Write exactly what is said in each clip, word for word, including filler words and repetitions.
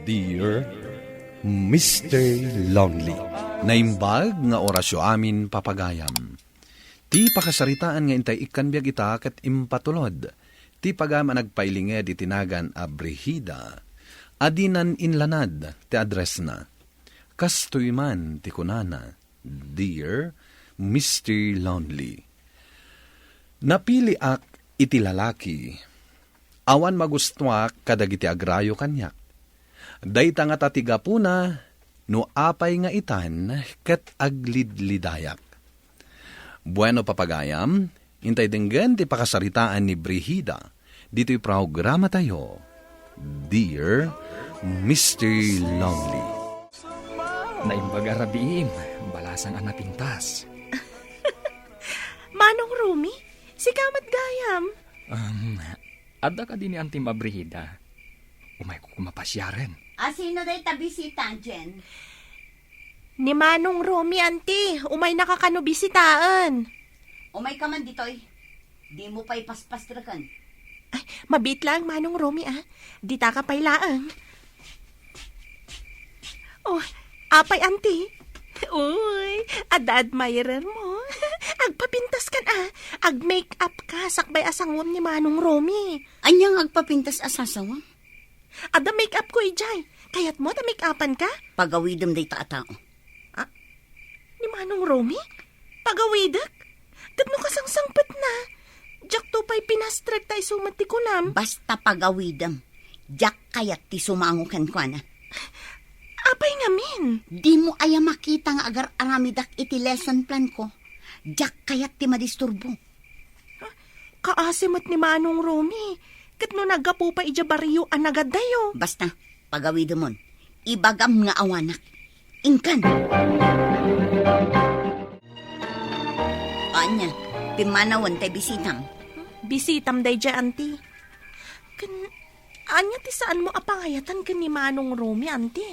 Dear Mister Lonely. Naimbag nga orasyo amin, papagayam. Ti pakasaritaan nga intay ikkan biag ita ket impatulod ti pagayam a nagpailinged iti nagan a Brigida a dinan inlanad ti addressna. Kastoy man ti kunana, "Dear Mister Lonely, napiliak iti lalaki. Awan magustuak kadagiti agrayo kaniak. Dayta ngata ti gapuna no apay nga itan ket aglidlidayak." Bueno, papagayam, intay denggen ti pakasaritaan ni Brigida ditoy programatayo, Dear Mister Lonely. Naimbag a rabiim, balasang a napintas. Manong Romy, sika met gayam. Um, adda kadi ni Antim a Brigida? Umayko koma pasiaren. A, sino dayta bisita, Jen? Ni Manong Romy, Anti. Umaynaka kano bisitaen. Umayka man ditoy. Dimo pay paspastreken. Ay, mabiit laeng, Manong Romy, a. Ditaka pay laeng. Oh, apay, Anti? Uy, adda admirer mo. Agpapintas kan, a. Ag-make up ka, sakbay a sangwem ni Manong Romy. Ania nga agpapintas a sasawem? Adda make up ko idiay. Kayatmo ta make upan ka? Pagawidem dayta a tao. Ah, ni Manong Romy? Pagawidek? Ket no kasangsangpetna, diakto pay pinastrek ta isu met ti kunam. Basta pagawidem. Diak kayat ti sumango kenkuana. Apay ngamin? Dimo aya makita nga agar-aramidak iti lesson plan ko? Diak kayat ti madisturbo. Kaasi met ni Manong Romy, ket no naggapu pay idiay barrio a nagadayo. Basta, pagawidemon. Ibagam nga awanak. Inkan! Ania, pimmanawen tay bisitam? Bisitam daydiay, Anti. Ken, ania ti saanmo a pangayatan ken ni Manong Romy, Anti?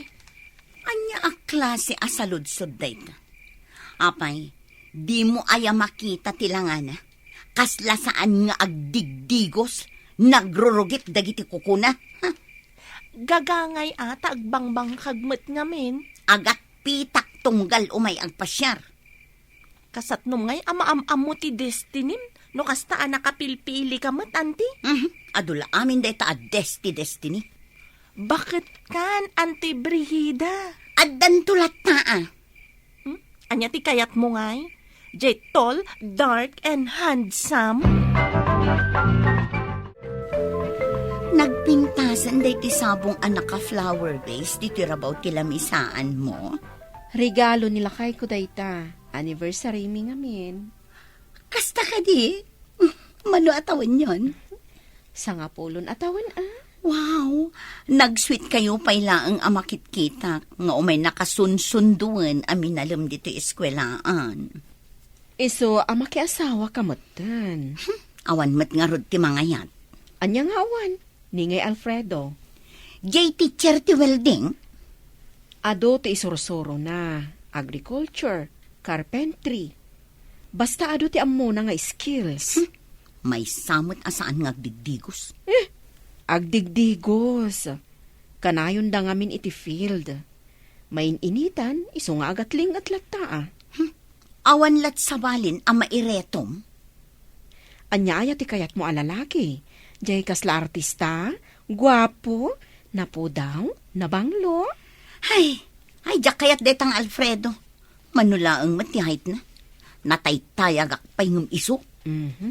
Ania a klase a saludsod dayta? Apay, dimo aya makita ti langana? Kasla saan nga agdigdigos, nagrurugit dagiti kukuna. Ha? Gagangay a ta agbangbangkag met ngamin. Agatpitak tunggal umay agpasiar. Kasatnom ngay a maam-ammo ti destinim no kasta a nakapilpili ka met, Anti? Mhm. Adu la amin dayta a desti-destiny. Baket kan, Anti Brigida? Addanto latta a. Hmm? Ania ti kayatmo ngay? Jay tall, dark, and handsome? Nagpintasen daytoy sabong a naka-flower vase ditoy rabaw ti lamisaanmo? Regalo ni lakayko dayta. Anniversary mi ngamin. Kasta kadi? Mano a tawenyon? Sangapulon a tawen, a. Wow! Nag-sweet kayo pay laeng a makitkitak nga umay nakasunsundoen a minalem ditoy eskuelaan. Isu a makiasawa ka metten. Hmm, awan met ngarud ti mangayat. Ania nga awan? Ni ngay Alfredo? Jay teacher ti welding? Adu ti isursurona, agriculture, carpentry. Basta adu ti ammona nga skills. Hmm. Maysa met a saan nga agdigdigos. Eh, agdigdigos. Kanayonda ngamin iti field. Main-initan, isu nga agatling-et latta a. Hmm. Awan lat sabalin a mairetom? Ania aya ti kayatmo a lalaki? Jay kasla artista, guapo, napudaw, nabanglo? Ay, ay, diak kayat detang Alfredo. Mano laeng met ti height na. Nataytayagak pay ngem isu. Mhm.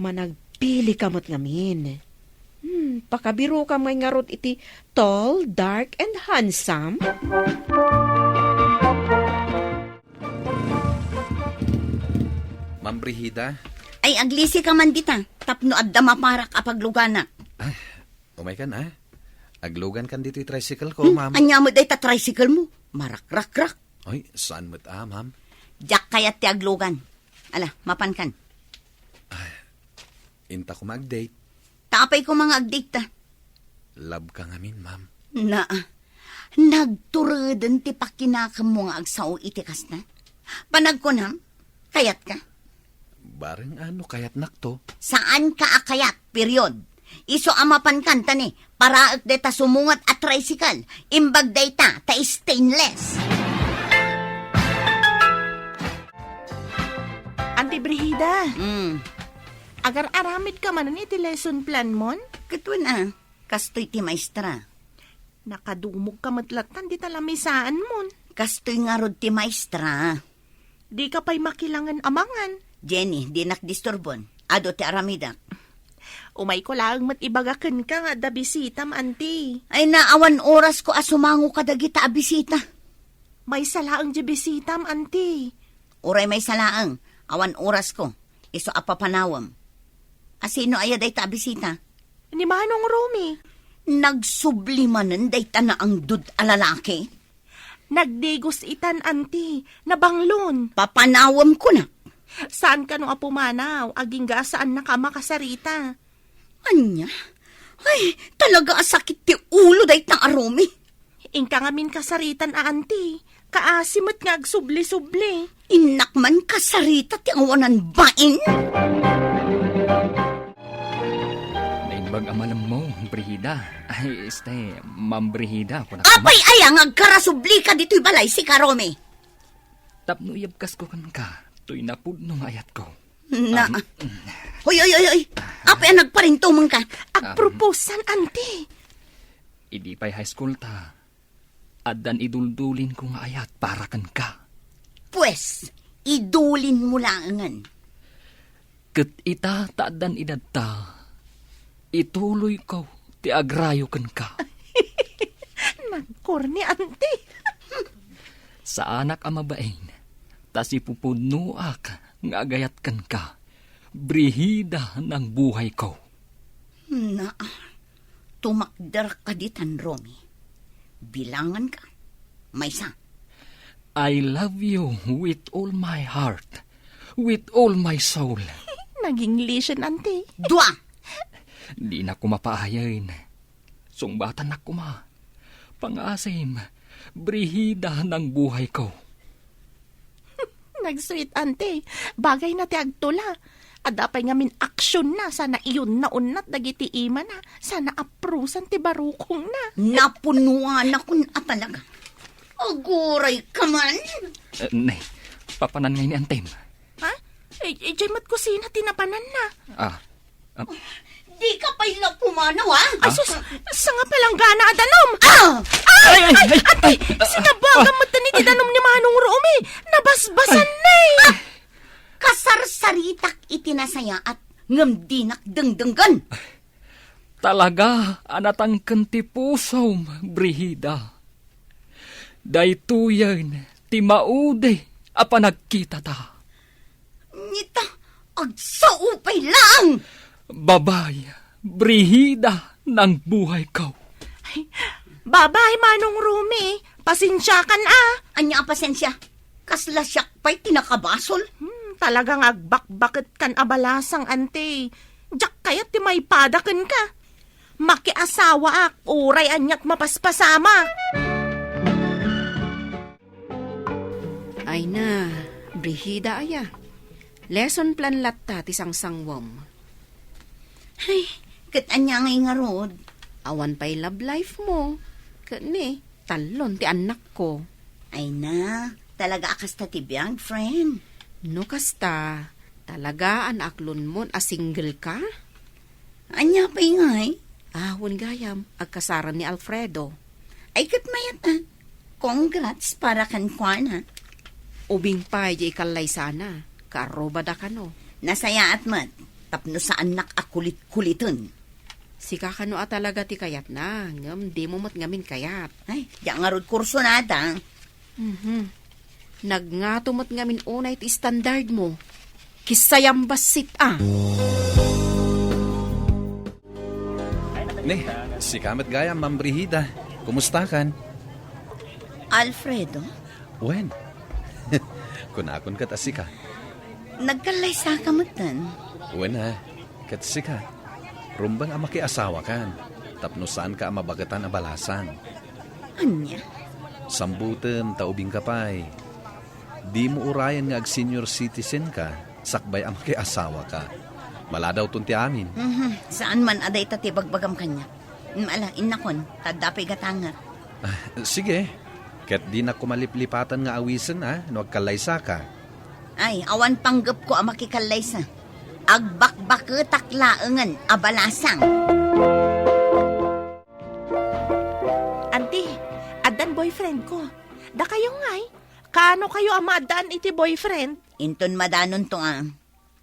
Managpili ka met ngamin. Hmm, pakabiro ka may ngarud iti tall, dark, and handsome? Ma'am Brigida? Ay, aglisi ka man dita, tapno adda maparak a pagluganak. Ah, umay kan, ah. Aglugan kan ditoy tricycle ko, Hmm, ma'am. Anya mo dayta tricycle mo? Marakrakrak. Ay, saan met, ah, ma'am? Diak kayat ti aglugan. Ala, mapan kan. Ah, inta ko mag-date. Ta apay ko mga agdate ta? Love ka ngamin, ma'am. Naa, nagtureden ti pakinakemmo nga agsao iti kasta. Panagkunam, kayat ka? Bareng ano kayatnak to? Saan ka a kayat, period. Isu a mapankan ta ni, paraek dayta sumunget a tricycle, imbag dayta ta stainless. Anti Brigida, Hmm, agar-aramid ka manen iti lesson plan mon? Ket wen a, kastoy ti maestra. Nakadumog ka met lattan dita lamisaan mon. Kastoy ngarud ti maestra. Di ka pay makilangen a mangan. Jenny, dinak disturbon. Adu ti aramidek. Umayko laeng met ibaga kenka nga adda bisitam, anti. Ay, naawan orasko a sumango kadagita a bisita. Maysa laeng di bisitam, anti. Uray maysa laeng, awan orasko. Isu a papanawem. A sino aya dayta a bisita? Ni Manong Romy. Nagsubli manen dayta naangdud a lalaki? Nagdigos itan, anti. Nabanglon. Papanawem kunak. Saan kano a pumanaw, agingga a saannaka a makasarita. Ania? Ay, talaga a sakit ti ulo dayta a Romy. Inka ngamin kasaritan a anti. Kaasi met nga agsubli-subli. Innak man kasarita ti awanan bain. Naimbag a malemmo, Brigida. Ay, este, Ma'am Brigida, kunak. Apay aya nga agkarasubli ka ditoy balay, sika, Romy? Tapno iyabkasko kenka, toy napudno nga ayatko. Na. Um, Hoy, hoy, hoy, hoy. Apay a nagparintumeng ka? Agproposan, anti. Idi pay high school ta, addan iduldulinko nga ayat para kenka. Pues, idulin mo laengen. Ket ita ta addan idadta, ituloyko ti agrayo kenka. Nagkorni, anti. Saanak a mabain, ta sipupudnoak nga agayat kenka, Brigida ng buhay ko. Na, tumakder ka ditan, Romy. Bilangan ka. Maysa. I love you with all my heart, with all my soul. Nag-English, anti. Dua! Di na ko mapaayen. Sungbatannak koma. Pangasim, Brigida ng buhay ko. Nag-sweet, anti. Bagay na ti agtula. Adda pay ngamin aksyon na, sana iyon naunnat dagiti imana, sana aprusan ti barukong na. Napunuan akon a talaga. Aguray ka man. Eh, ne, papanan ngay ni antim? Ha? Eh, eh, jay met kusina ti napanan na. Ah, ah. Di ka pay la pumanaw, ah? Ay, sus, sanga palanggana a danum! Ah! Ay, ay, ay, anti, ay, sinabuagam met iti danum ni Manong Romy. Nabasbasan na eh. Ah! Kasarsaritak iti nasayaat, ngem dinak dengdenggen. Talaga a natangken ti pusom, Brigida. Daytoyen ti maudi a panagkitata. Ngita, agsao pay laeng! Babay, Brigida ng buhay ko. Ay, babay, Manong Romy. Pasensiakan, ah. Ania a pasensia? Kasla siak pay ti nakabasol. Hmm, talagang agbakbaketkan a balasang, anti. Diak kayat ti maipada kenka. Makiasawaak, uray aniat mapaspasamak. Ay na, Brigida aya. Lesson plan latta ti sangsangwem. Ay, ket ania ngay ngarud? Awan pay love life mo. Ket ni, tallon ti annakko. Ay na, talaga a kasta ti biag, friend. No kasta, talaga a naaklonmon a single ka? Ania pay ngay? Ah, wen gayam, agkasaran ni Alfredo. Ay, ket mayat a. Congrats para kenkuana. Ubing pay di ikallaysana, kaarrubada kano. Nasayaat met, tapno saannak a kulit-kuliten. Sika kano a talaga ti kayatna, ngem dimo met ngamin kayat. Ay, diak ngarud kursunada. Mhm. Nagngato met ngamin unay ti standard mo. Kisayam bassit a. Ne, sika met gayam, Ma'am Brigida. Kumustakan? Alfredo? Wen. Kunakon ket a sika. Nagkallaysaka metten. Wen a, ket sika. Rumbeng a makiasawakan, tapno saanka a mabagetan a balasang. Ania? Sambutem ta ubingka pay. Dimo urayen nga ag-senior citizen ka, sakbay a makiasawaka. Maladawton ti amin. Mhm, saan man a dayta ti bagbagam kaniak. Mm, ala, innakon, ta adda pay gatanget. Ah, sige. Ket dinak koma liplipatan nga awisen, a, no agkallaysaka. Ay, awan panggepko a makikallaysa. Agbakbaketak laengen a balasang. Anti, addan boyfriend ko. Dakayo ngay, kaano kayo a maaddaan iti boyfriend? Inton madanonto, a.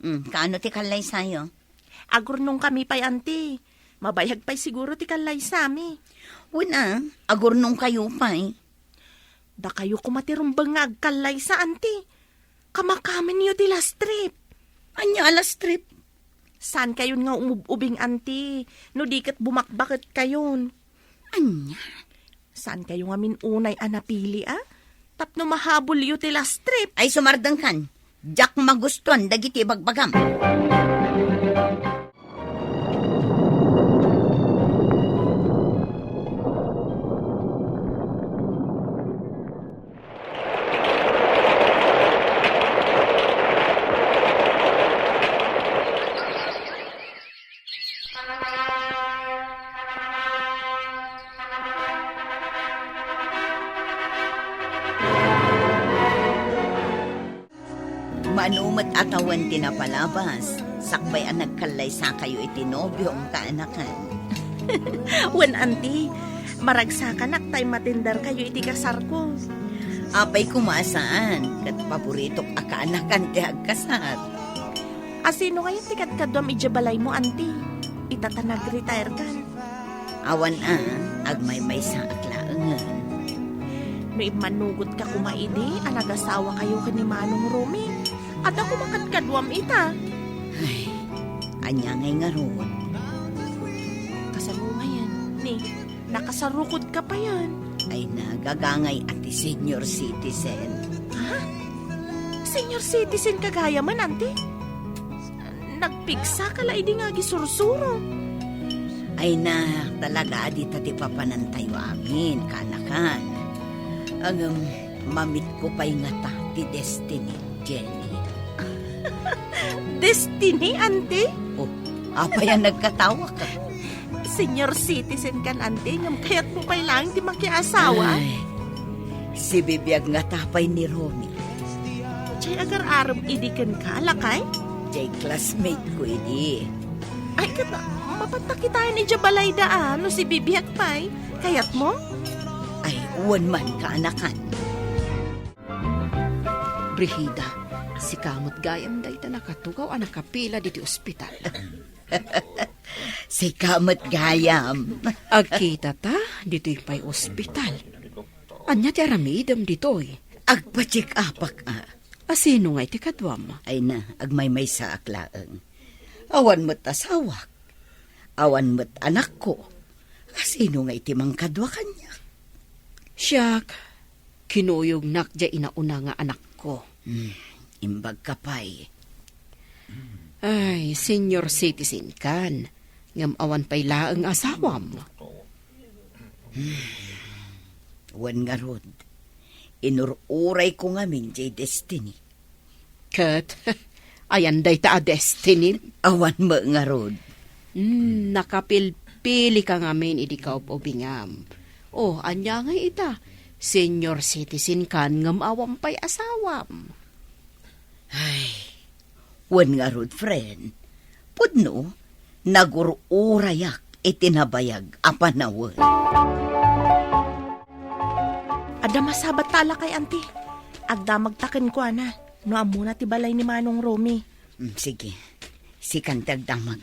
Mm, kaano ti kallaysayo? Agurnongkami pay, anti. Mabayag pay siguro ti kallaysami. Wen a, agurnongkayo pay. Dakayo koma ti rumbeng nga agkallaysa, anti. Kamakamenyo ti last trip. Ania a last trip? Saankayon nga umub-ubing, anti, no di ket bumakbaketkayon. Ania? Saankayo ngamin unay a napili, a? Tapno mahabulyo ti last trip. Ay, sumardengkan. Diak magustuan dagiti ibagbagam. Mano met a tawen ti napalabas, sakbay a nagkallaysakayo iti nobiom, kaanakan. Wen, anti, maragsakanak tay matenderkayo iti kasarko. Apay koma a saan, ket paboritok a kaanakan ti agkasar. A sino ngayen ti kadkaduam idiay balaymo, anti? Ita ta nag-retire kan. Awan a, agmaymaysaak laengen. No immanugotka koma idi a nagasawakayo ken ni Manong Romy, adda koma kadkaduam ita. Ay, ania ngay ngarud? Kasano ngayen? Ni, nakasarukodka payen. Ay, nagagangay a ti senior citizen. Ha? Senior citizen ka gayamen, anti? Nagpigsaka la idi nga agisursuro. Ay na, talaga a dita ti papanantayo amin, kaanakan. Ngem, mamitko pay ngata ti destiny, Jenny. Destiny, anti? Oh, apay a nagkatawaka? Senior citizen kan, anti, ngem kayatmo pay laeng ti makiasawa? Ay, sibibiag ngata pay ni Romy. Jay agar-arem idi kenka, lakay? Jay classmate ko idi. Ay, ket, mapantak kitaen idiay balayda a, no sibibiag pay. Kayatmo? Ay, wen man, kaanakan. Brigida, sika met gayam dayta nakatugaw a nakapila ditoy ospital. Sika met gayam. Agkitata ditoy pay ospital. Ania ti aramidem ditoy? Agpa-check-upak a. A sino ngay ti kaduam? Ay na, agmaymaysaak laeng. Awan met asawak. Awan met anakko. A sino ngay ti mangkadua kaniak? Siak, kinuyognak diay inauna nga anakko. Hmm, imbagka pay. Ay, senior citizen kan, ngem awan pay laeng asawam. Hmm, wen ngarud, inur-urayko ngamin diay destiny. Ket, ayan dayta a destiny? Awan met ngarud. Hmm, nakapilpilika ngamin idi kaub-ubingam. Oh, ania ngay ita? Senior citizen kan ngem awan pay asawam. Ay, wen ngarud, friend. Pudno, nagur-urayak iti nabayag a panawen. Adda masabat ta lakay, anti. Agdamagta kenkuana no ammona ti balay ni Manong Romy. Mm, sige. Sikan ti agdamag.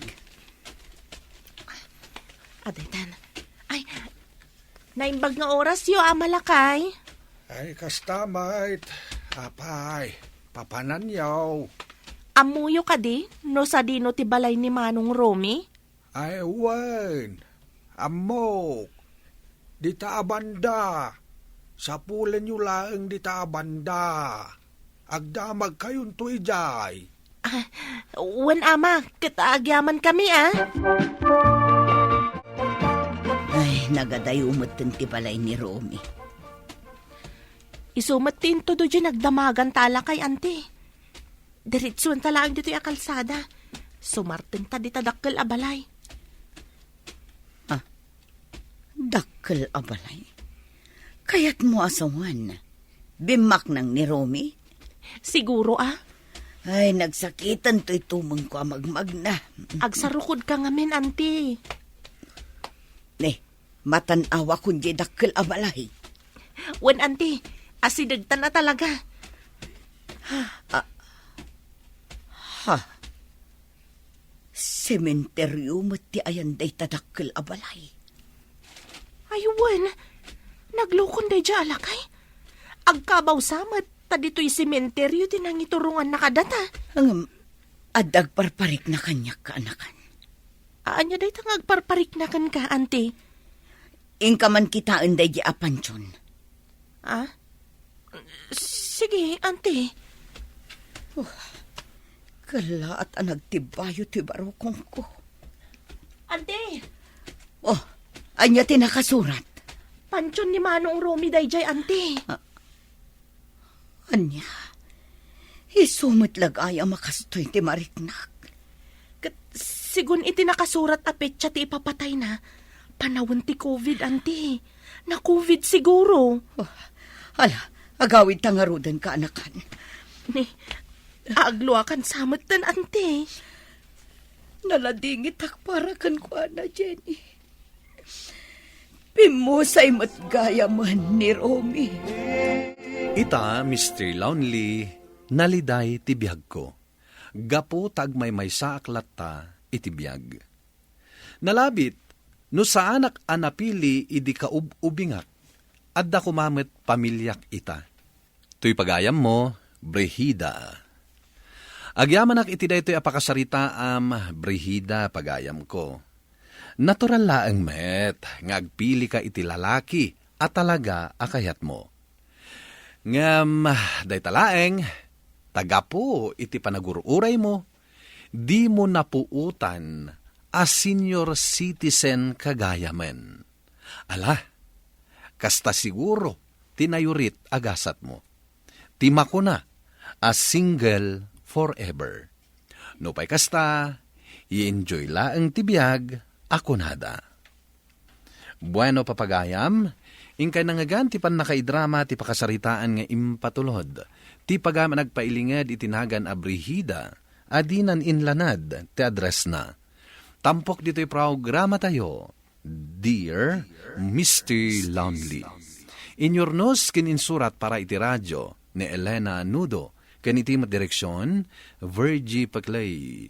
Adaytan. Ay, naimbag nga orasyo, Ama Lakay. Ay, kasta met. Apay, papananyo. Ammoyo kadi no sadino ti balay ni Manong Romy? Ay, wen. Ammok. Dita a banda. Sapulenyo laeng dita a banda. Agdamagkayonto idiay. Ah, wen, Ama, ket agyamankami, a. Ay, nagadayo metten ti balay ni Romy. Isu met ti intudo diay nagdamagan ta a lakay, anti. Diretsuenta laeng ditoy a kalsada. Sumartenta dita dakkel a balay. Ah, dakkel a balay? Kayatmo a sawen, bimmaknang ni Romy? Siguro, ah. Ay, nagsakiten toy tumengko a magmagna. Agsarukodka ngamin, anti. Ne, matan-awakon diay dakkel a balay. Wen, anti, asidegtan a talaga. Ah, ha? Sementeryo met ti ayan dayta dakkel a balay. Ay, wen, naglukon daydiay a lakay. Agkabaw sa met, ta ditoy sementeryo ti nangituronganna kadata. Ngem, adda agparparikna kaniak, kaanakan. Ania dayta nga agparparikna kenka, anti? Inka man kitaen daydiay a pantion. Ah? Sige, anti. Oh, kalaat a nagtibayo ti barukongko. Anti! Oh, ania ti nakasurat? Pantion ni Manong Romy daydiay, anti. Ah, ania? Isu met la gayam a kastoy ti mariknak. Ket sigun iti nakasurat a petsa ti ipapatayna, panawen ti covid, anti. Na-covid siguro. Oh, ala, agawidta ngaruden, kaanakan. Ni, agluakan sa metten, anti. Naladingitak para kenkuana, Jenny. Pimmusay met gayamen ni Romy. Ita, Mister Lonely, naliday ti biagko. Gapu ta agmaymaysaak latta iti biag. Nalabit, no saanak a napili idi kaub-ubingak, adda koma met pamiliak ita. Toy pagayammo, Brigida. Agyamanak iti daytoy a pakasaritaam, Brigida, pagayamko. Natural laeng met nga agpilika iti lalaki a talaga a kayatmo. Ngem dayta laeng, ta gapu iti panagur-uraymo, dimo napuotan a senior citizen ka gayamen. Ala, kasta siguro ti nayurit a gasatmo. Ti makuna a single forever. Nupay kasta, i-enjoy laeng ti biag a kunada. Bueno, papagayam, inkay nangngegan ti pannakaidrama ti pakasaritaan nga impatulod. Ti pagayam a nagpailinged iti nagan a Brigida, a dinan inlanad ti addressna. Tampok ditoy programatayo, Dear Mister Lonely. Inyurnos ken insurat para iti radio ni Elena Nudo, ken iti met direksion, Virgie Paclay.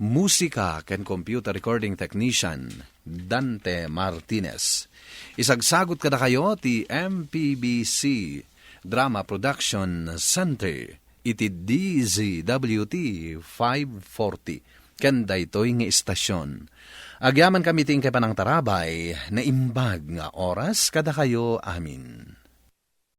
Musika ken computer recording technician, Dante Martinez. Isagsagot kadakayo ti M P B C Drama Production Center iti D Z W T five forty ken daytoy nga istasion. Agyamankami ti inkay panangtarabay, naimbag nga oras kadakayo amin.